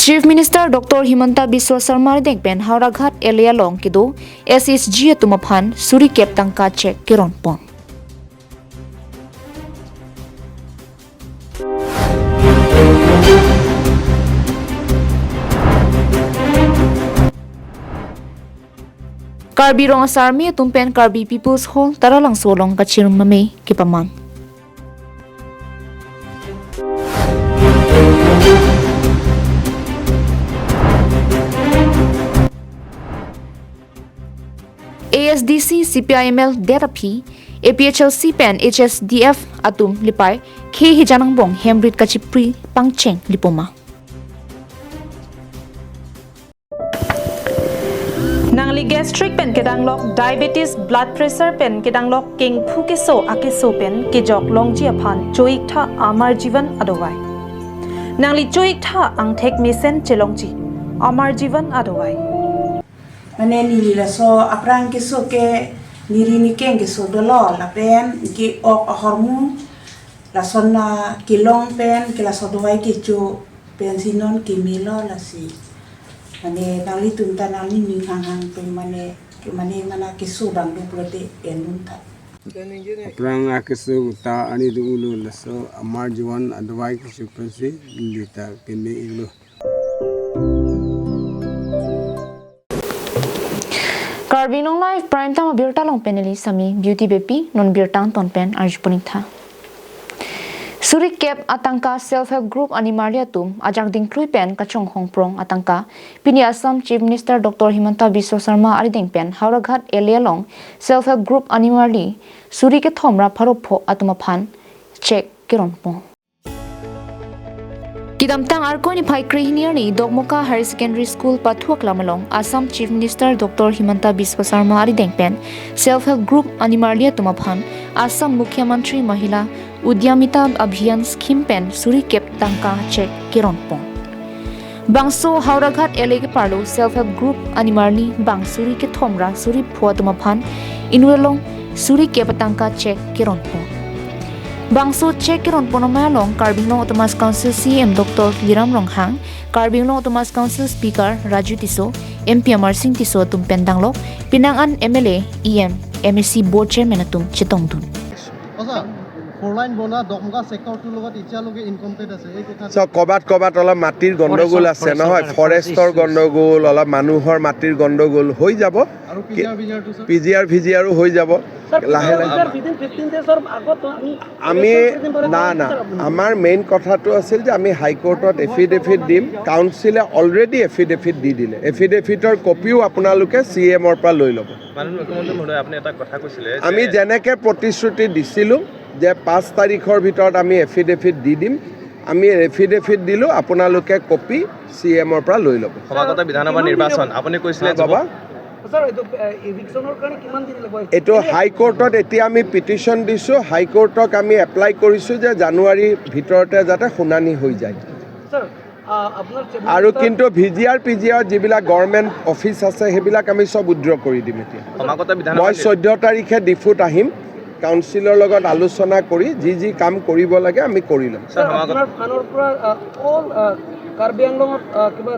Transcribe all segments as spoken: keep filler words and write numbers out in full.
Chief Minister Doctor Himanta Biswa Sarma arideng pen Howraghat L A along kedo S H G atum aphan suri kep tangka cheque keron pon. Karbi Rong Asarme atum pen Karbi People's Hall Taralangso along kachirung mame kepamang. A S D C, C P I M L det aphi, A P H L C pen H S D F atum lipai khei hijan angbong hem rit kachipri pangcheng lipoma. Nangli gastric pen kedanglok, diabetes, blood pressure pen kedanglok, kengphu keso akeso pen kejok longji aphan cho-ik tha Amar Jeevan adovai. Nangli cho-ik tha angthek mesen chelongji Amar Jeevan adovai. Mane neli laso aphrang keso ke niri nikeng keso dolo lapen ke-ok ahormu lason na kelong pen ke laso dovai kecho pensi non kemelo lasi. Mane nanglitum ta nangning ning hanghang pen mane ke mane mana keso bang do pulote endun ta. Aphrang akeso ta ani do ulo laso Amar Jeevan adovai kecho pensi neli ta keme-iklo. Karbi Anglong Live Prime Time abirta along pen neli Sami Beauty Beypi, non birta angton pen arju pon-ik tha. Suri kep atangka Self Help Group animarli atum ajak dingklui pen kachonghong prong atangka pini Assam Chief Minister Doctor Himanta Biswa Sarma arideng pen Howraghat L A along Self Help Group animarli suri kethom ra pharo pho atum aphan cheque keron pon. Kedamtang Arkoi niphai krehini arni Dokmoka Higher Secondary School pathu aklam along Assam Chief Minister Doctor Himanta Biswa Sarma arideng pen Self Help Group animarli atum aphan Assam Mukhyamantri Mahila Udyamita Abhiyan Scheme pen suri kep tangka cheque keron pon. Bangso Howraghat L A keparlo Self Help Group animarli bang suri kethom ra suri pho atum aphan inut along suri kep atangka cheque keron pon. Bangso cheque keron pon amei along Karbi Anglong Autonomous Council C E M Doctor Tuliram Ronghang, Karbi Anglong Autonomous Council Speaker Raju Tisso, M P Amarsing Tisso atum pen danglok penang an M L A, E M, M A C Board Chairman atum chetongdun. আচ্ছা, four line বনা দকমকা ছেক্টৰটোৰ লগত এতিয়ালৈকে ইনকমপ্লিট আছে, এই কথা চাওক, ক'বাত ক'বাত অলপ মাটিৰ গণ্ডগোল আছে নহয়, ফৰেষ্টৰ গণ্ডগোল, অলপ মানুহৰ মাটিৰ গণ্ডগোল হৈ যাব। আৰু পি জি আৰ, ভি জি আৰটো, ছাৰ? পি জি আৰ, ভি জি আৰো হৈ যাব। ছাৰ, লাহে লাহে। ছাৰ, within ফিফটিন ডেইজৰ আগত আমি আমি, না, না, আমাৰ মেইন কথাটো আছিল যে আমি হাইকোৰ্টত এফিডেফিট দিম, কাউন্সিলে অলৰেডি এফিডেফিট দি দিলে। এফিডেফিটৰ কপিও আপোনালোকে চি ই এমৰ পৰা লৈ ল'ব। মাননীয় মুখ্যমন্ত্ৰী মহোদয়, আপুনি এটা কথা কৈছিলে যে আমি যেনেকে প্ৰতিশ্ৰুতি দিছিলোঁ যে পাঁচ তাৰিখৰ ভিতৰত আমি এফিডেফিট দি দিম, আমি এফিডেফিট দিলোঁ, আপোনালোকে কপি চি ই এমৰ পৰা লৈ ল'ব। সমাগত বিধানসভা নিৰ্বাচন, আপুনি কৈছিলে হা, যে বাবা? ছাৰ, এইটো, এ, ইভিকশ্যনৰ কাৰণে কিমান দিন লাগিব? এইটো হাইকোৰ্টত এতিয়া আমি পিটিশ্যন দিছোঁ, হাইকোৰ্টক আমি এপ্লাই কৰিছোঁ যে জানুৱাৰীৰ ভিতৰতে যাতে শুনানি হৈ যায়। ছাৰ, আ, আপোনাৰ চেম্বাৰ আৰু কিন্তু ভি জি আৰ, পি জি আৰ যিবিলাক গভৰ্ণমেণ্ট অফিচ আছে, সেইবিলাক আমি চব উইথড্ৰ কৰি দিম এতিয়া। সমাগত বিধানসভা মই চৈধ্য তাৰিখে ডিফুত আহিম, কাউন্সিলৰ লগত আলোচনা কৰি যি যি কাম কৰিব লাগে আমি কৰি ল'ম। ছাৰ, ছাৰ, সমাগত আপোনাৰ ফাণ্ডৰ পৰা, আ, অল, আ, কাৰ্বি আংলঙত, আ, কিবা,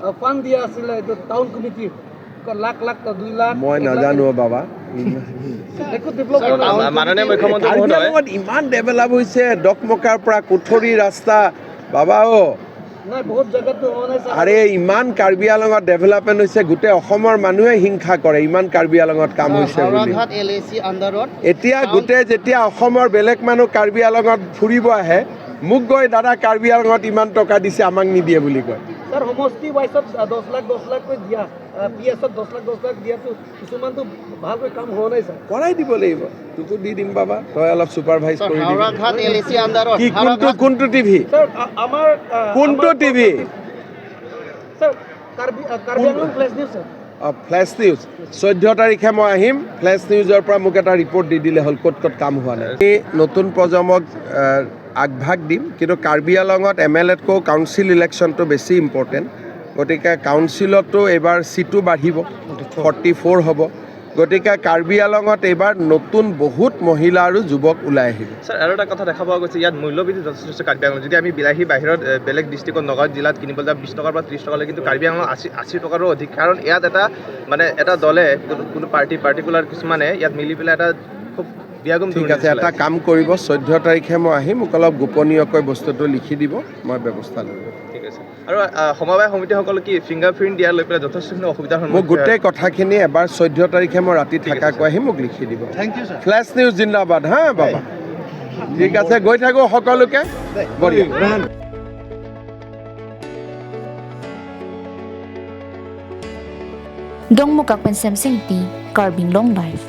আ, ফাণ্ড দিয়া আছিলে এইটো টাউন কমিটিৰ? লাখ লাখ, দুই লাখ, মই এক লাখ নাজানো, বাবা। একো ডেভেলপ হোৱা নাই। মা-, মাননীয় মুখ্যমন্ত্ৰী কাৰ্বি মহোদয়। আংলঙত ইমান ডেভেলপ হৈছে, দকমকাৰ পৰা কুঠৰী ৰাস্তা, বাবা অ। নাই, বহুত জেগাততো হোৱা নাই, ছাৰ। আৰে, ইমান কাৰ্বি আংলঙত ডেভেলপমেণ্ট হৈছে, গোটেই অসমৰ মানুহে হিংসা কৰে, ইমান কাৰ্বি আংলঙত কাম হৈছে বুলি। হাওৰাঘাট এল এ চি আণ্ডাৰত এতিয়া টাউন গোটেই যেতিয়া অসমৰ বেলেগ মানুহ কাৰ্বি আংলঙত ফুৰিব আহে, মোক গৈ দাদা কাৰ্বি আংলঙত ইমান টকা দিছে, আমাক নিদিয়ে বুলি কয়। ছাৰ, সমষ্টি ৱাইজত, আ, দহ লাখ, দহ লাখকৈ দিয়া, আ, পি এছত দহ লাখ, দহ লাখ দিয়াটো কিছুমানতো ভালকৈ কাম হোৱা নাই, ছাৰ। কৰাই দিব লাগিব, তোকো দি দিম বাবা, তই অলপ ছুপাৰভাইজ ছাৰ, কৰি দিবি। হাওৰাঘাট এল এ চি আণ্ডাৰত কি, কোনটো, হাওৰাঘাট কোনটো টিভি? ছাৰ, আ-, আমাৰ, আ, কোনটো আমাৰ টিভি? ছাৰ, কাৰ্বি, আ, কাৰ্বি কোন আংলং ফ্লেছ নিউজ, ছাৰ। অ, ফ্লেছ নিউজ। চৈধ্য তাৰিখে মই আহিম, ফ্লেছ নিউজৰ পৰা মোক এটা ৰিপৰ্ট দি দিলে হ'ল, ক'ত ক'ত কাম হোৱা নাই। এই নতুন প্ৰজন্মক, আ, আগভাগ দিম, কিন্তু কাৰ্বি আংলঙত এম এল এতকৈ কাউন্সিল ইলেকশ্যনটো বেছি ইম্পৰ্টেণ্ট। গতিকে কাউন্সিলতো এইবাৰ ছিটো বাঢ়িব, ফৰ্টি ফ'ৰ হ'ব। গতিকে কাৰ্বি আংলঙত এইবাৰ নতুন বহুত মহিলা আৰু যুৱক ওলাই আহিব। ছাৰ, আৰু এটা কথা দেখা পোৱা গৈছে, ইয়াত মূল্যবৃদ্ধি যথেষ্ট হৈছে কাৰ্বি আংলঙত। যদি আমি বিলাহী বাহিৰত, এ, বেলেগ ডিষ্ট্ৰিক্টত, নগাঁও জিলাত কিনিবলৈ যায় বিশ টকাৰ পৰা ত্ৰিশ টকালৈ, কিন্তু কাৰ্বি আংলঙত আশী, আশী টকাৰো অধিক। কাৰণ ইয়াত এটা, মানে, এটা দলে, কোনো, কোনো পাৰ্টি, পাৰ্টিকুলাৰ কিছুমানে ইয়াত মিলি পেলাই এটা খুব বিয়াগুম ঠিক দুৰ্নীতি আছে, এটা চলাইছে। কাম কৰিব, চৈধ্য তাৰিখে মই আহিম, মোক অলপ গোপনীয়কৈ বস্তুটো লিখি দিব, মই ব্যৱস্থা ল'ম। ঠিক আছে। আৰু, আ, সমবায় সমিতিসকলে কি ফিংগাৰ প্ৰিণ্ট দিয়া লৈ পেলাই যথেষ্টখিনি অসুবিধাৰ মোৰ সন্মুখীন গোটেই হয়? কথাখিনি এবাৰ চৈধ্য তাৰিখে মই ৰাতি ঠিক আছে, থাকাকৈ ছাৰ। আহিম, মোক লিখি দিব। Thank you, sir. Flash news জিন্দাবাদ, হা, বাবা? ঠিক আছে, গৈ থাকো সকলোকে। বঢ়িয়া। Dongmukak pen Semsing Ingti, Karbi Anglong Live.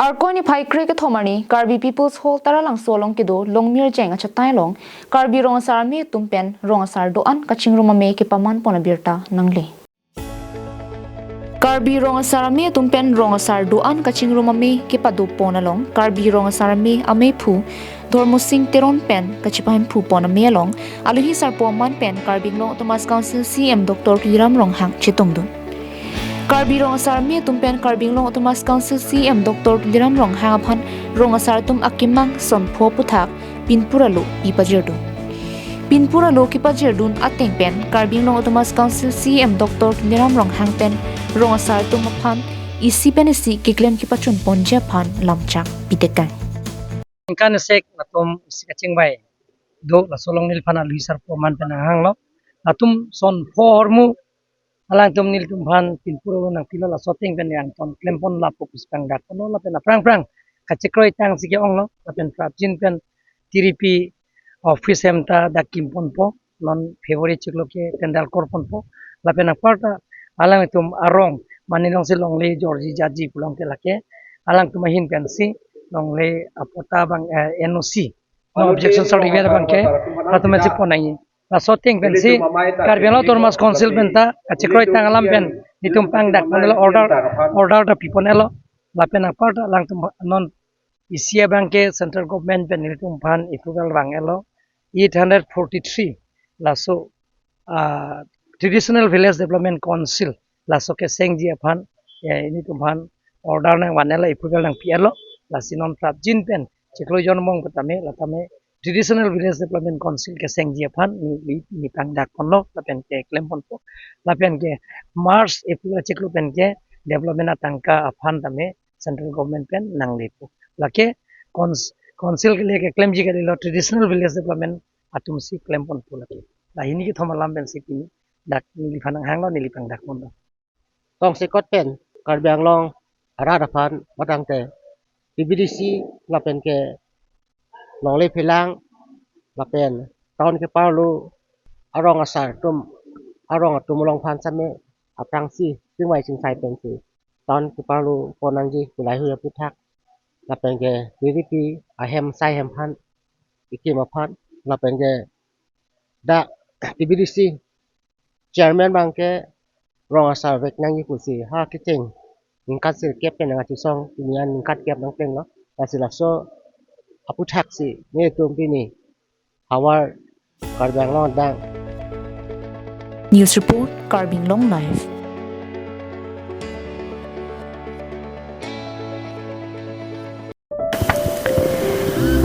Arkoi niphai kre kethom arni Karbi People's Hall Taralangso along kedo Longmirjeng achatai along Karbi Rong Asar Amei atum pen Rong Asar do-an kachingrum amei kepaman pon abirta nangle. Karbi Rong Asar Amei atum pen Rong Asar do-an kachingrum amei kepado pon along Karbi Rong Asar Amei ameiphu Dhormosing Teron pen kachepahemphu pon amei along alohi sarpo aman pen Karbi Anglong Autonomous Council C E M Doctor Tuliram Ronghang chetongdun. Karbi Rong Asar Amei atum pen Karbi Anglong Autonomous Council C E M Doctor Tuliram Ronghang aphan Rong Asar atum akemang son pho aputhak pinpur alo pipajirdun. Pinpur alo kepajirdun ateng pen Karbi Anglong Autonomous Council C E M Doctor Tuliram Ronghang pen Rong Asar atum aphan isi pen isi keklem kepachun ponji aphan lamchak pitekang. Ningkan esek latum isi kachingvai do, laso along neliphan alohi sarpo aman pen nanghanglo. Latum son pho ahormu alangtum nelitum aphan pinpur alo nangpilo, laso ateng pen nangton klem pon lapu pusi pangdak ponlo, lapen aphrang phrang kachekroi tangsi ke-onglo, lapen prapjin pen tiripi office hem ta dak kim ponpo, non February chiklo ke tender kor ponpo, lapen anparta alangtum arong, mane alongsi longle jorji jaji pulote lake alangtum ahin pensi longle apatta abang, eh, N O C, no objection certificate abangke latum pensi pon nangji. Laso ateng pensi Karbi Anglong Autonomous Council penta kachekroi tang alam pen nelitum pangdak ponlo, order, order ta pi ponlo. Lapen anparta alangtum non isi abangke central government pen nelitum aphan approval vanglo, eight hundred forty-three laso, ah, Traditional Village Development Council laso kesengji aphan, eh, nelitum aphan order nangvanlo, approval nangpilo. Lasi non prapjin pen chiklo jon angbong pen tame, la tame Traditional Village Development Council kesengji aphan ne, ne, ne pangdak ponlo, lapen keklem ponpo, lapen ke March, April achiklo pen ke development atangka aphan tame central government pen nanglepo. Lake cons-, council kele keklemji kalilo, Traditional Village Development atumsi klem ponpo lake. La hini kethom alam pensi pini dak neliphan nanghanglo, neli pangdak ponlo. Tongsekot pen Karbi Anglong arat aphan matangte P B D C lapen ke longle phelang lapen town keparlo arong asar atum, arong atum along aphan same aphrangsi chingvai chingsai pensi town keparlo pon nangji, pilai hui aputhak lapen ke P D P ahem sai hem aphan, ikim aphan, lapen ke dak P B D C chairman abangke rong asar vek nangji pusi ha kecheng ningkan sirkep pen nangkachesong, pini an ningkan kep nangplenglo. Lasi laso aputhak si nelitum pini havar Karbi Anglong adang. News report, Karbi Anglong Live.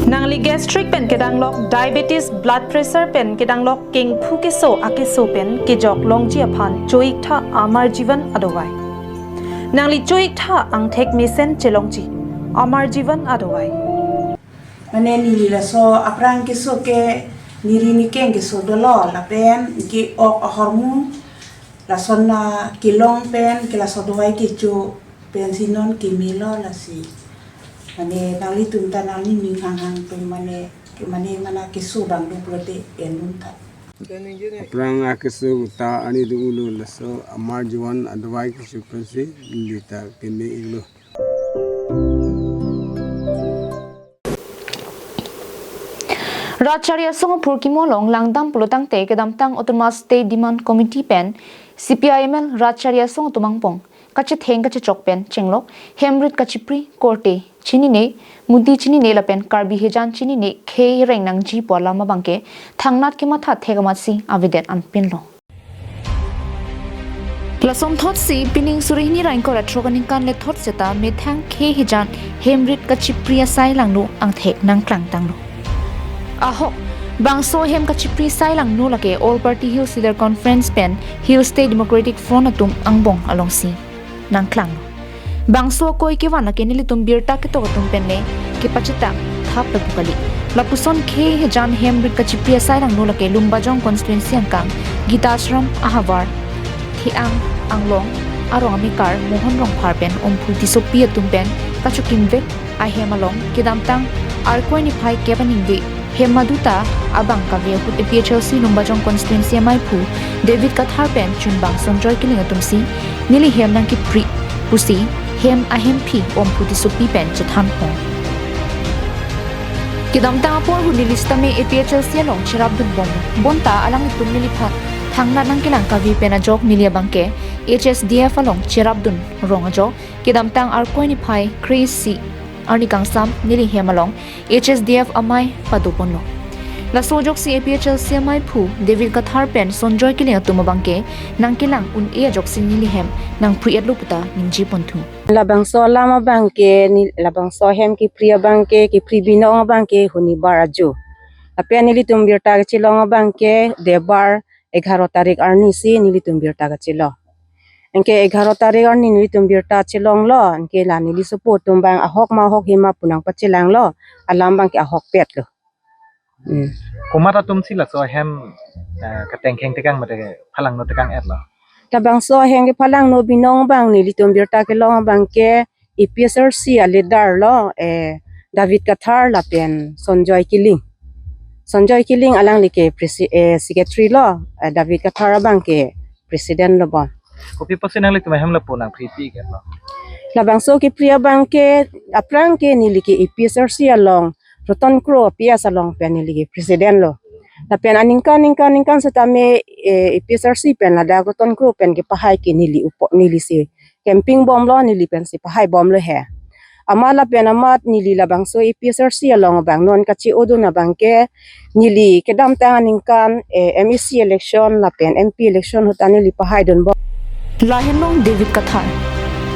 Nangli gastric pen kedanglok, diabetes, blood pressure pen kedanglok, kengphu keso akeso pen kejok longji aphan cho-iktha Amar Jeevan adovai. Nangli cho-iktha angthek mesen chelongji Amar Jeevan adovai. Mane neli laso aphrang keso ke neri nikeng keso dolo, lapen ke-ok ahormu lason na kelong pen ke laso dovai kecho pensi non kemelo lasi. Mane nanglitum ta nangning ning hanghang pen mane ke mane mana keso abang do pulote endun ta. Aphrang akeso ta ani do ulo, laso Amar Jeevan adovai kecho pensi neli ta keme iklo. Rat Chari Asong aphurkimo along langdam pulotangte kedamtang Autonomous State Demand Committee pen C P I M L Rat Chari Asong atum angbong kachetheng kachechok pen chenglok, hemrit kachipri korte chinine, mudi chinine lapen Karbi hijan chinine khei reng nangji pu alam abangke thangnat kematha thek amatsi avedet anpinlo. Lason thotsi pining suri hini ra ingkoi ra throk aningkan le thot seta methang khei hijan hemrit kachipri asai langno angthek nangklangtanglo. Ahok, bangso hem kachipri asai langno lake All Party Hill Leaders Conference pen Hill State Democratic Front atum angbong alongsi nangklanglo. Bangso akoi kevan lake nelitum birta ketok atum pen le kepachethap thap lapu kali. Lapuson khei hijan hemrit kachipri asai langno lake Lumbajong constituency angkang Gita Ashram ahavar Theang Anglong arong amekar Mohan Rongphar pen Omphu Tissopi atum pen kachokimvek ahem along kedamtang Arkoi niphai kep aningve hem maduta abang kave ahut A P H L C Lumbajong constituency amaiphu David Kathar pen chunbang Sonjoy Killing atumsi neli hem nangkipri pusi hem ahemphi Omphu Tissopi pen chethanpon. Kedamtang apor ahut neli sitame A P H L C along cherapdun bom, bonta alanglitum neliphan thangnat nangkelang kave pen ajok neli abangke H S D F along cherapdun rong ajok kedamtang Arkoi niphai kre-isi arni kangsam neli hem along H S D F amei padoponlo. Laso ajoksi A P H L C amaiphu David Kathar pen Sonjoy Killing atum abangke nangkelang un-e ajoksi neli hem nangpri-etlo puta ningjeponthu. Labangso alam abangke, ne labangso hem kipri abangke, kipri binong abangke huni bar ajo. Lapen nelitum birta kechelong abangke Debar egharo tarik arnisi nelitum birta kechelong. Anke egharo tarik arni nelitum birta chelonglo, anke la neli sopo atum abang ahok ma ahok hima pu nangpachelanglo, alam abangke ahokpetlo. Hmm. Komat atumsi laso ahem, eh, ketengkheng tekang mate phalangno tekang-etlo? Labangso ahem kephalangno binong abang nelitum birta kelong abangke A P H L C aleader lo, eh, David Kathar lapen Sonjoy Killing. Sonjoy Killing alangli ke presi-, eh, secretary lo, eh, David Kathar abangke president lo bon. Kopi apotsi nanglitum ahem lapu nangpri-pi ke lo? Labangso kipri abangke aphrang ke neli ke A P H L C along Roton Kro P S along pen neli ke president lo. Lapen aningkan ningkan ningkan setame, eh, A P H L C pen ladak Roton Kro pen kepahai ke neli upo nelisi campaign bomlo, neli pensi pahai bomlo he. Amat lapen amat neli labangso A P H L C along abang non kache-odun abangke neli kedamtang aningkan, eh, M A C election lapen M P election ahut ta neli pahaidun bom. Lahenlo David Kathar.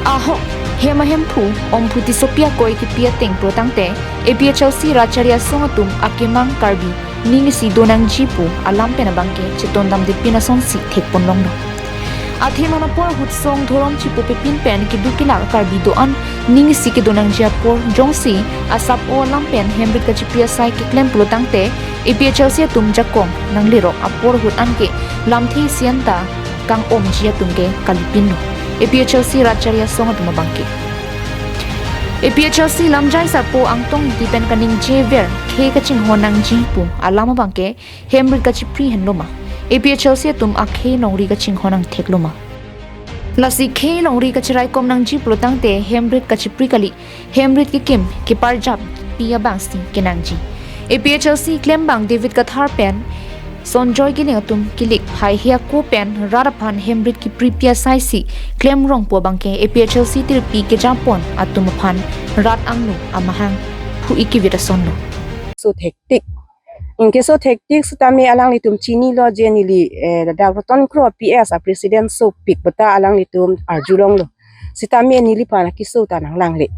Ahok, hem ahemphu Omphu Tissopi akoi kipi ateng pulotangte, A P H L C rat chari asong atum akemang Karbi ning isi donangji pu alam pen abangke chetondamde pin asonsi thekponlonglo. Athe non apor ahut song dhorom chipopepin pen keduk kelak Karbi do-an ning isi kedonangji apor jongsi asap o alam pen hemrit kachipri asai keklem pulotangte A P H L C atum jakong nanglerok apor ahut anke lamthe isi anta kang-omji atum ke kalipinlo A P H L C rat chari asong atum abangke. A P H L C lamjai sarpo Angtong Ingti pen kaningjever khei kachinghon nangji pu alam abangke hemrit kachipri henlo ma? A P H L C atum akhei longri kachinghon nangtheklo ma? Lasi khei longri kachiraikom nangji pulotangte hemrit kachipri kali, hemrit kekim keparjappi abangsi kenangji. A P H L C klembang David Kathar pen Sonjoy Killing atum kilik haihe ako pen rat aphan hemrit kipripi asaisi klemrong pu abangke A P H L C tirpi kejapon atum aphan rat angno amahang phu-i kevit asonlo. So thektik. Anke so thektik setame alanglitum chinilo je neli, eh, ladak Roton Kro P S a president sopik puta alanglitum arjulonglo. Setame neliphan keso ta nanglangle.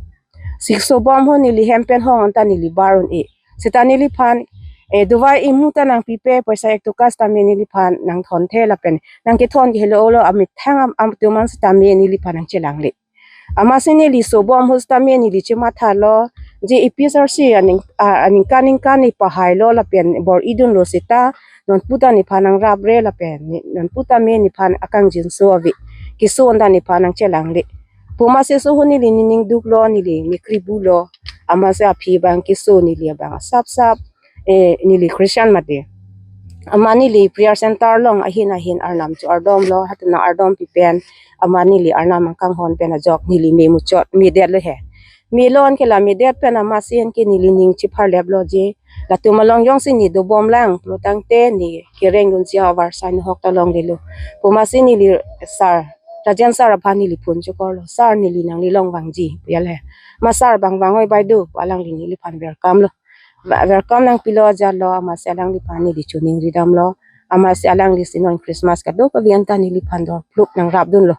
Si keso bom ho neli hem pen hong anta neli bar un-e. Seta neliphan, eh, dovai imu ta nangpipe, poisa ek toka setame neliphan nangthonthe lapen nangkethon ke helo olo amethang am, am tuman setame neliphan nangchelangle. Amatsi neli so bom ho setame neli chemathalo, je A P H L C aning, a, aningkan ningkan ne pahailo lapen bor-idunlo seta, non puta nephan nangrapre lapen, ne, non puta me nephan akangjinso ave. Keso anta nephan nangchelangle. Pu amatsi so ho neli nening duklo, neli mekri bulo. Amatsi aphi abang keso neli abang asap sap, eh, neli Christian mate. Amat neli prayer center along ahin ahin arnam cho-ardomlo, hatuna ardom pipen. Amat neli arnam angkanghon pen ajok neli me muchot, medetlo he. Melon ke la medet pen amatsi anke neli ning chipharleplo je. Latum along jongsi ne dobomlang pulotangte ne kerengdunsi avarsai ne hok ta longdelo. Pu amatsi neli sar Rajen sir aphan neli phone chokorlo, "Sir, neli nangli along vangji," pu ya le. "Ma sir, bang vang oi bai do," pu alangli neliphan welcome lo. Wa-, welcome nangpilo ajatlo, amatsi alangliphan neli choningri damlo. Amatsi alanglisi non Christmas kadokave anta neliphan dor pluk nangrapdunlo.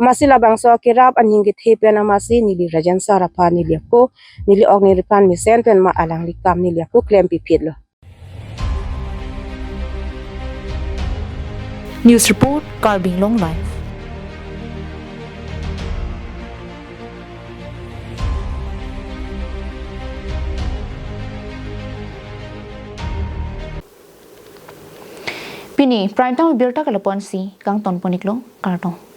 Amatsi labangso kerap aning kethe pen amatsi neli Rajen sir aphan neli ako, neli ok neliphan mesen pen ma alangli akam neli ako klempiphitlo. News report, Karbi Anglong Live. Pini Prime Time abirta ke lapu-ansi kangton pon-iklo, kardom.